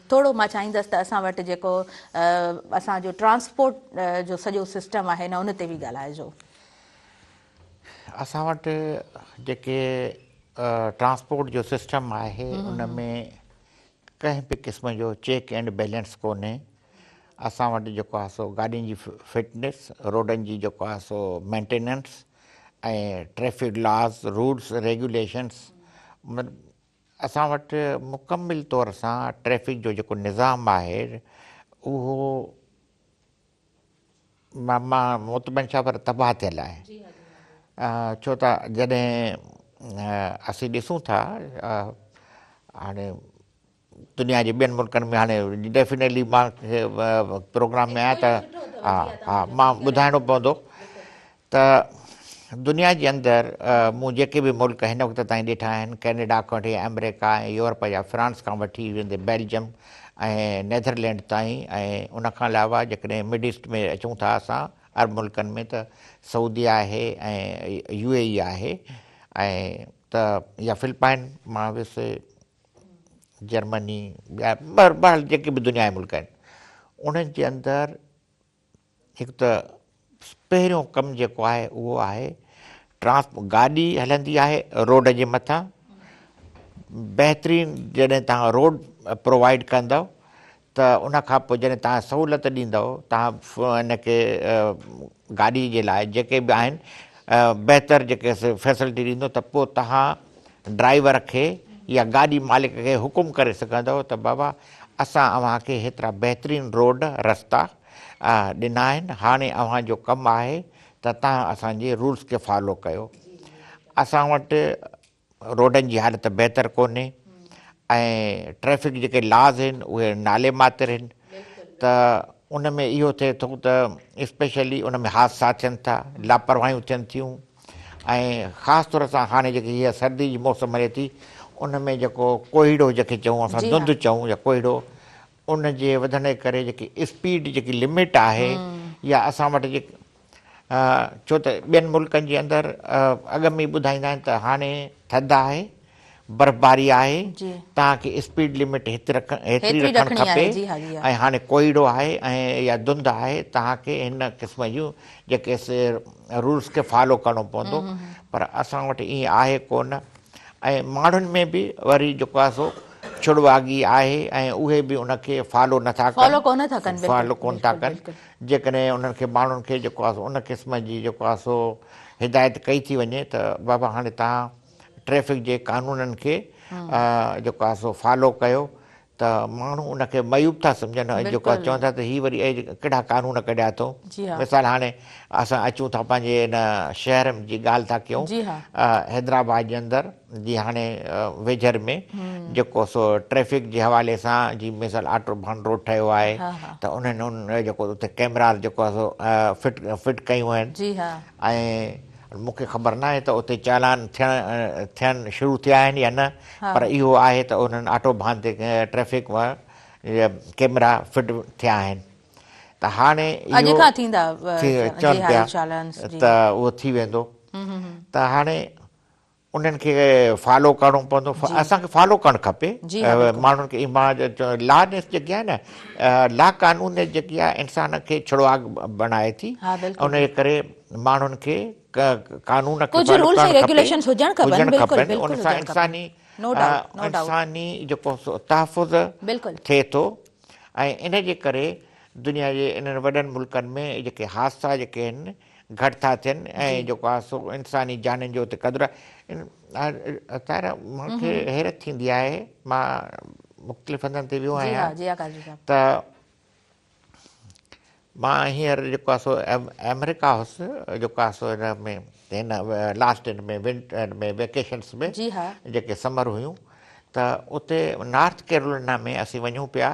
ٿورو مان چاهيندس ته اسان وٽ جيڪو اسان جو ٽرانسپورٽ جو سڄو سسٽم آهي نه ان تي به ڳالهائجو. اسان وٽ جيڪي ٽرانسپورٽ جو سسٽم آهي ان ۾ ڪنهن به قسم جو چيڪ اينڊ بيلنس ڪونهي. اسان وٽ جيڪو آهي سو گاڏين جي فٽنيس، روڊن جي جيڪو آهي سو maintenance ۽ traffic laws, rules, regulations اسان وٽ مڪمل طور سان ٽريفڪ جو جيڪو نظام آهي اهو مان مطمئن ڇا پر تباهه ٿيل آهي ڇو ته جڏهن اسين ڏسون ٿا هاڻي دنيا جي ٻين ملڪن ۾ هاڻي ڊيفينيٽلي مان پروگرام ۾ آهيان ته ها ها مان ٻڌائڻو پوندو ته دنيا جي اندر مون جيڪي به ملڪ هن وقت تائين ڏٺا آهن ڪينيڊا کان وٺي آمريڪا ۽ يورپ جا فرانس کان وٺي ويندي بيلجم ۽ نيدرلينڊ تائين ۽ ان کان علاوه جيڪڏهن مڊ ايسٽ ۾ اچون ٿا اسان عرب ملڪن ۾ ته سعودي آهي ۽ يو اي اي آهي ۽ ته يا فلپائن مان ويس جرمني ٻيا بهرحال جيڪي به دنيا جا ملڪ آهن انهن جي اندر هڪ ته پهريون ڪم جيڪو آهي اهو آهي ٽرانس گاڏي هلندي آهي روڊ جي مٿان بهترين جڏهن توهان روڊ پرووائيڊ ڪندؤ ته ان کان پوء جڏهن توهان سهولت ڏيندؤ توهان ان کي گاڏي جي لاء جيڪي به آهن بهتر جيڪي فيسلٽي ڏيندو ته پوء توهان ڊرائيور کي يا گاڏي مالڪ کي حڪم ڪري سگهندؤ ته بابا اسان اوهان کي هيترا بهترين روڊ رستا ڏنا آهن هاڻي اوهان جو ڪم آهي ته توهان اسان جي رولس کي فالو ڪيو. اسان وٽ روڊن جي حالت بهتر ڪونهي ۽ ٽريفڪ جيڪي لاز آهن اهي نالي ماتر آهن ته ان ۾ اهو ٿئي ٿو ته اسپيشلي ان ۾ حادثا ٿين ٿا لاپرواهيون ٿين ٿيون ۽ خاص طور سان هاڻي جيڪي هيء سردي جي موسم هلي ٿي ان ۾ جيڪو ڪوهيڙو جنهن کي چئون اسان ڌنڌ چئون يا ڪوهيڙو ان جي وڌڻ جي ڪري جيڪي اسپيڊ جيڪي لمٽ آهي يا اسان وٽ جيڪي ڇو ته ٻين ملڪن جي اندر اڳ ۾ ئي ٻڌائيندا آهن ته هاڻي ٿڌ آهي برفباري آهي توهان کي اسپيڊ لمٽ هت رکڻ هيتري رکڻ کپي ۽ هاڻي ڪوهيڙو آهي ۽ يا ڌنڌ آهي توهان کي هن قسم جون جيڪي رولس کي فالو ڪرڻو پوندو پر اسان وٽ ائين آهي ڪونه ۽ ماڻهن ۾ به وري جيڪو آهي سو ڇڙواڳي آهي ۽ اهي به ان کي فالو نه ٿا ڪن فالو ڪونه ٿا ڪن فالو ڪونه ٿا ڪن جيڪڏهن انهن کي ماڻهن کي جيڪو آهي سو ان قسم جي جيڪو آهي سو هدايت ڪئي ٿي وڃي ته بابا هاڻي توهان ٽريفڪ جي قانونن کي جيڪو آهي سو فالو ڪيو ته ماڻهو ان کي معيوب ٿا سمجهن ۽ جيڪو آهي چون ٿا ته هي وري اهي ڪهڙا قانون ڪڍيا اٿئون مثال هاڻي اسان اچون ٿا پنهنجي هن شهر جي ڳالهه ٿا ڪيون حيدرآباد جي اندر جي هاڻي ويجهر ۾ جيڪو سو ٽريفڪ جي حوالي سان جي مثال آٽو ڀان روڊ ٺهيو آهي ته انهن ان جيڪو اتي ڪيمراز جيڪو آهي سو فٽ فٽ ڪيون آهن ۽ مون کي خبر ناهي ته اتي چالان ٿيڻ ٿيڻ شروع ٿيا آهن يا نه پر اهو آهي ته انهن آٽو ڀان تي ٽريفڪ ڪيمرا فٽ ٿيا آهن ته هاڻي اڄ اهو کان ٿيندا چون پيا ته اهو ٿي ويندو ته هاڻي انهن کي فالو ڪرڻو پوندو اسان کي فالو ڪرڻ کپي ماڻهن کي لا نيس جيڪي آهي نه لا قانونيت جيڪي آهي انسان کي ڇڙواڳ بڻائي ٿي ان جي ڪري ماڻهن کي قانون کي ڪجهه رولز ۽ ريگيوليشنز هجڻ کپن بلڪل بلڪل ان سان انساني انساني جيڪو تحفظ ٿئي ٿو ۽ ان جي ڪري دنيا جي انهن وڏن ملڪن ۾ جيڪي حادثا جيڪي آهن گهٽ ٿا ٿين ۽ جيڪو آهي سو انساني جانين جو اتي قدر آهي طاهره مون کي حيرت ٿيندي آهي مان مختلف هنڌن تي ويو آهيان ته مان هينئر جيڪو آهي سو آمريڪا هوس جيڪو آهي سو هن ۾ هن لاسٽ هن ۾ ونٽر ۾ ويڪيشنس ۾ جيڪي سمر هيون ته اتي نارٿ ڪيرولينا ۾ اسين وڃون پيا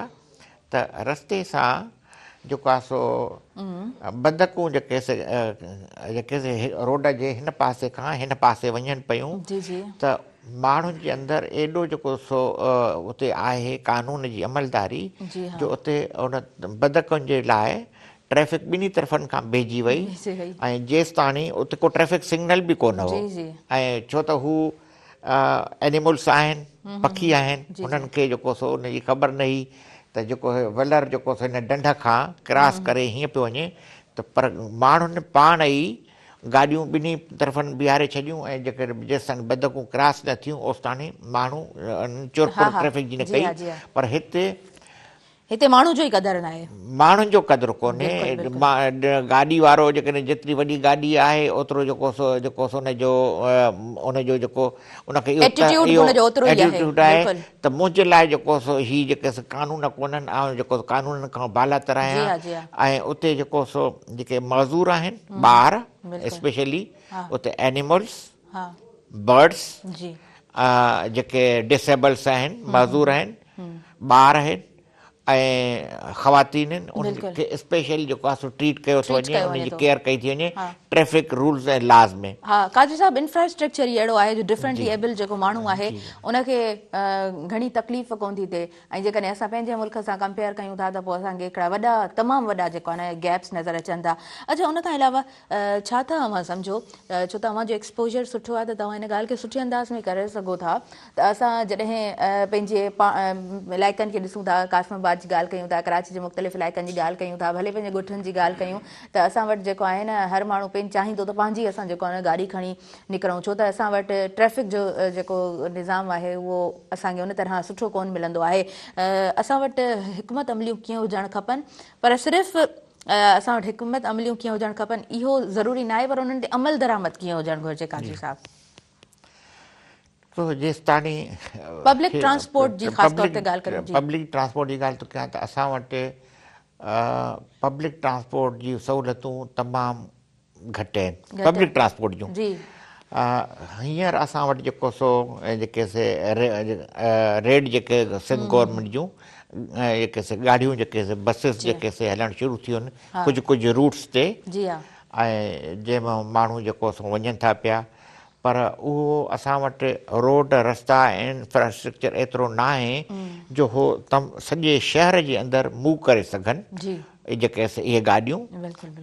ته رستي سان جيڪو آهي سو بدڪون جيڪي سي جيڪي سي روڊ جي هن پاسي کان هن پاسي وڃن پيون ته ماڻهن جي اندر ايڏو جيڪو سو اتي آهي قانون جي عملداري جو اتي ان بدڪن جي لاء ٽريفڪ ٻنهي طرفن کان بيهجي وئي ۽ جيستاڻي اتي ڪو ٽريفڪ سگنل به ڪونه هو ۽ ڇو ته هو اينيملس آهن پکي آهن انهن کي جيڪو سو ان جي خبر نه هئي ته جيڪو ولر جيڪو سو هن ڍنڍ کان ڪراس ڪري هيئن پيو وڃي ته پر ماڻهن پاڻ ئي گاڏيون ٻنهي طرفن بيهاري ڇڏيون ۽ جيڪڏهن جيستائين بدڪون ڪراس نه ٿيون اوستاڻي ماڻهو چرپر ٽريفڪ جي نه ڪئي پر هتي هتي ماڻهو جو ئي قدر ناهي. ماڻهن جو قدر ڪونهي. گاڏي وارو جيڪڏهن جيتري وڏي گاڏي آهي اوترو جيڪو سو جيڪو سو ان جو ان جو جيڪو ان کي اهو ايٽيٽيوڊ آهي ته منهنجي لاء جيڪو سو هي جيڪي سو قانون ڪونهن آئون جيڪو سو قانونن کان بالاتر آهيان ۽ اتي جيڪو سو جيڪي معذور آهن ٻار اسپيشلي اتي اينيملس برڊس جيڪي ڊسيبلس آهن معذور آهن ٻار آهن ۽ خواتين آهن انهن کي اسپيشلي جيڪو آهي سو ٽريٽ ڪيو ٿو وڃي انهن جي ڪيئر ڪئي ٿي وڃي ٽريفڪ رولز ۽ لاز ۾. ها قادري صاحب انفراسٽرڪچر ئي اهڙو آهي جو ڊفرنٽلي ايبل جيڪو ماڻهو آهي ان کي گهڻي تڪليف ڪونه ٿي ٿئي ۽ جيڪڏهن اسان پنهنجي ملڪ سان ڪمپيئر ڪيون ٿا ته پوء اسان کي هڪڙا وڏا تمام وڏا جيڪو آهي نه گيپس نظر اچن ٿا اڇا ان کان علاوه ڇا ٿا اوهان سمجهو ڇو ته اوهان جو ايڪسپوجر سٺو آهي ته توهان ان ڳالهه کي سٺي انداز ۾ ڪري سگهو ٿا ته اسان جڏهن پنهنجي علائقن کي ڏسون ٿا قاسم آباد جي ڳالهه ڪيون ٿا ڪراچي جي مختلف علائقن جي ڳالهه ڪيون ٿا ڀلي پنهنجي ڳوٺن جي ڳالهه ڪيون ته اسان وٽ جيڪو آهي نه هر ماڻهو پنهنجي چاهيندو ته پنهنجي اسان جيڪو آهي نه گاڏي کڻي نڪرون ڇو ته اسان وٽ ٽريفڪ جو جيڪو نظام آهي اهو اسان کي ان طرح سٺو ڪون ملندو آهي اسان وٽ حڪمت عمليون ڪيئن هجڻ کپن پر صرف اسان وٽ حڪمت عمليون ڪيئن هجڻ کپن اهو ضروري ناهي پر انهن تي عمل درآمد ڪيئن هجڻ گهرجي قاضي صاحب. تو جيستاڻي پبلڪ ٽرانسپورٽ جي خاص طور تي ڳالهه ڪريون جي. پبلڪ ٽرانسپورٽ جي ڳالهه ٿو ڪيان ته اسان وٽ پبلڪ ٽرانسپورٽ جون سهولتون تمام گهٽ آهن پبلڪ ٽرانسپورٽ جون جي هينئر اسان وٽ جيڪو سو جيڪي سي ريڊ جيڪي سنڌ گورنمينٽ جون جيڪي سي ڳاڙهيون جيڪي سي بسز جيڪي سي هلڻ شروع ٿيون آهن ڪجهه ڪجهه روٽس تي جي ها ۽ جنهن ۾ ماڻهو جيڪو سو وڃن ٿا پيا پر اهو اسان وٽ روڊ رستا ۽ انفراسٽرڪچر ايترو ناهي جو هو تم سڄي شهر جي اندر موو ڪري سگهن جيڪي اهي گاڏيون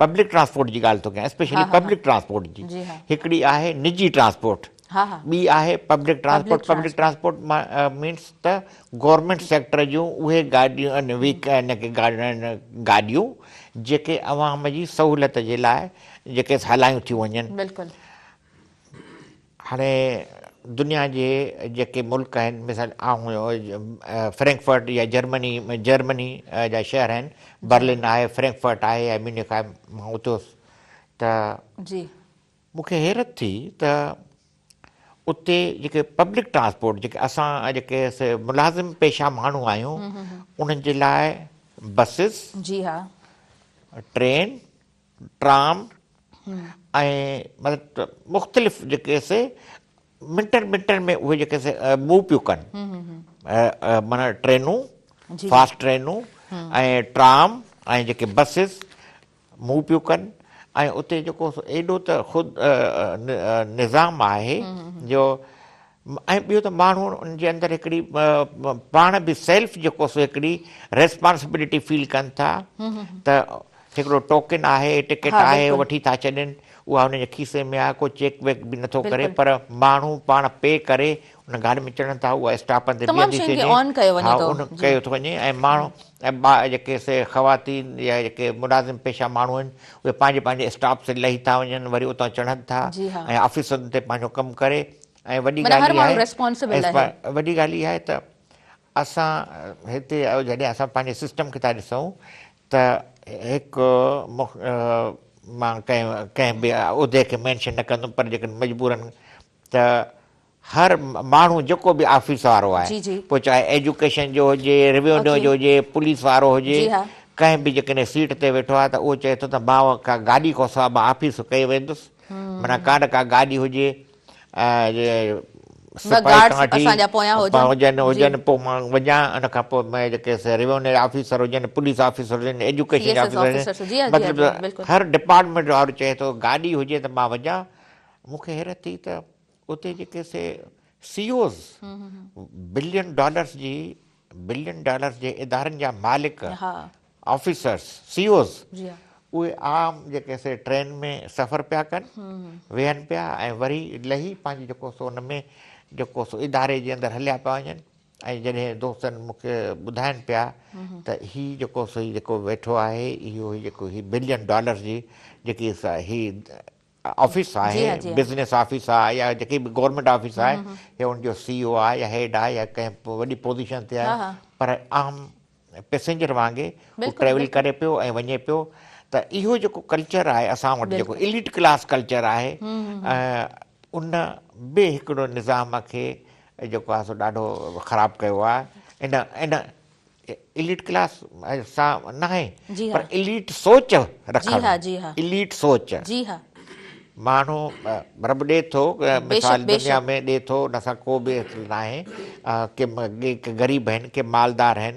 پبلڪ ٽرانسپورٽ جي ڳالهه ٿو ڪيان اسپيشلي پبلڪ ٽرانسپورٽ جي هڪڙي آهي نجي ٽرانسپورٽ ٻي آهي public transport public transport means ته گورنمينٽ سيڪٽر جون اهي گاڏيون گاڏيون جيڪي عوام جي سهولت جي لاء جيڪي هلايون ٿيون وڃن بلڪل هاڻي دنيا جي جيڪي ملڪ آهن مثال آئون فرينڪفرٽ يا جرمني جرمني جا شهر آهن برلن آهي فرينڪفرٽ آهي يا ميونخ آهي مان اتي هوس ته جي مون کي حيرت ٿي ته اتي جيڪي پبلڪ ٽرانسپورٽ جيڪي اسان جيڪي ملازم پيشا ماڻهو آهيون انهن جي لاء بسز جي ها ٽرين ٽرام ۽ مطلب مختلف جيڪي سي منٽن منٽن ۾ اهي جيڪي سي موو پيون ڪن معنيٰ ٽرينون فاسٽ ٽرينون ۽ ٽرام ۽ جيڪي بسز موو پيون ڪن ۽ اتي جيڪو ايڏو ته خود نظام آهي جو ۽ ٻيو ته ماڻهو ان جي اندر هڪڙي پاڻ به سيلف جيڪو سو هڪڙي ريسپانسبلٽي فيل ڪن ٿا ته هڪڙو ٽوڪن آهي ٽڪيٽ آهي وٺي ٿا ڇڏين اها ان جي کيسي ۾ آهي ڪو چيڪ ويڪ به نٿو ڪري پر ماڻهو پاڻ پي ڪري ان گاڏي ۾ چڙهن ٿا اها اسٽاپن تي بيهندي ٿي وڃي ها ان ڪيو ٿو وڃي ۽ ماڻهو ۽ جيڪي سي خواتين يا جيڪي ملازم پيشه ماڻهو آهن اهي پنهنجي پنهنجي اسٽاپ تي لهي ٿا وڃن وري اتان چڙهن ٿا ۽ آفيسن تي پنهنجو ڪم ڪري ۽ وڏي ڳالهه اها آهي وڏي ڳالهه اها آهي ته اسان هتي جڏهن اسان پنهنجي سسٽم کي ٿا ڏسون ته هڪ مان ڪنهن ڪنهن به عهدي کي مينشن نه ڪندم پر جيڪڏهن مجبورن ته هر ماڻهو جيڪو به آفيس وارو آهي پوء چاهي ايجوڪيشن جو هجي ريونيو جو هجي پوليس وارو هجي ڪنهن به جيڪڏهن سيٽ تي ويٺو آهي ته اهو چئي ٿو ته مان ڪا گاڏي کان سواء مان آفيس ڪئي ويندس معنيٰ ڪا نه ڪا گاڏي هجي سپاهي کان وٺي هجن هجن پوء مان وڃان ان کان پوء جيڪي ريونيو آفيسر هجن پوليس آفيسر هجن ايجوڪيشن جا آفيسر هجن مطلب هر ڊپارٽمينٽ وارو چئي ٿو گاڏي هجي ته مان وڃان مون کي حيرت ٿي ته اتي جيڪي سي سي اوز بلين ڊالرز جي بلين ڊالرز جي ادارن جا مالڪ آفيسرز سي اوز اهي عام جيڪي سي ٽرين ۾ سفر پيا ڪن ويهن پيا ۽ وري لهي پنهنجي جيڪو سو ان ۾ جيڪو سو اداري جي اندر هليا پيا وڃن. ۽ جڏهن دوستن مون کي ٻڌائن پيا ته هي جيڪو سو هي جيڪو ويٺو آهي اهو هي جيڪو هي بلين ڊالرز جي جيڪي هي آفيس آهي بزنس آفيس آهي يا جيڪي به گورنمينٽ آفيس آهي هي ان جو سي او آهي يا هيڊ آهي يا ڪنهن وڏي پوزيشن تي آهي پر عام پيسينجر وانگي هو ٽريول ڪري پيو ۽ وڃي پيو ته اهو جيڪو ڪلچر آهي اسان وٽ جيڪو ايليٽ ڪلاس ڪلچر آهي ان به هڪڙو نظام کي جيڪو آهي سو ڏاڍو خراب ڪيو آهي ان ان ايليٽ ڪلاس سان ناهي پر ايليٽ سوچ رکڻ ايليٽ سوچ ماڻهو رب ڏي ٿو مثال دنيا ۾ ڏي ٿو ان سان ڪو به ناهي ڪي غريب آهن ڪي مالدار آهن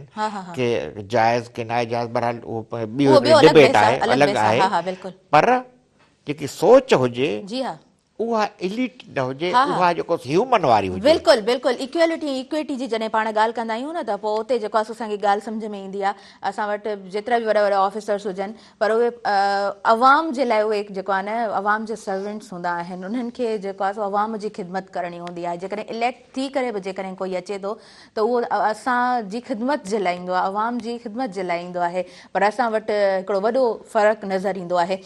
ڪي جائز ڪي ناجائز بهرحال اهو ٻيو ڊبيٽ آهي الڳ آهي پر جيڪي سوچ هجي اها ايليٽ نه هجي اها جيڪو هيومن واري هجي. بلڪل بلڪل ايڪوالٽي ۽ ايڪوئٽي جي جڏهن پاڻ ڳالهه ڪندا آهيون نه ته پوء اتي جيڪو آهي سو اسان کي ڳالهه سمجهه ۾ ايندي آهي اسان وٽ جيترا به وڏا وڏا آفيسرس هجن پر اهي عوام جي لاء اهي جيڪو آهي نه عوام جا سرونٽس هوندا آهن انهن کي جيڪو آهي سو عوام جي خدمت ڪرڻي هوندي آهي جيڪڏهن اليڪٽ ٿي ڪري به جيڪڏهن ڪوئي اچي ٿو ته اهو اسان جي خدمت جي لاء ايندو آهي عوام جي خدمت جي لاء ايندو آهي پر اسان وٽ هڪڙو وڏو فرق نظر ايندو آهي.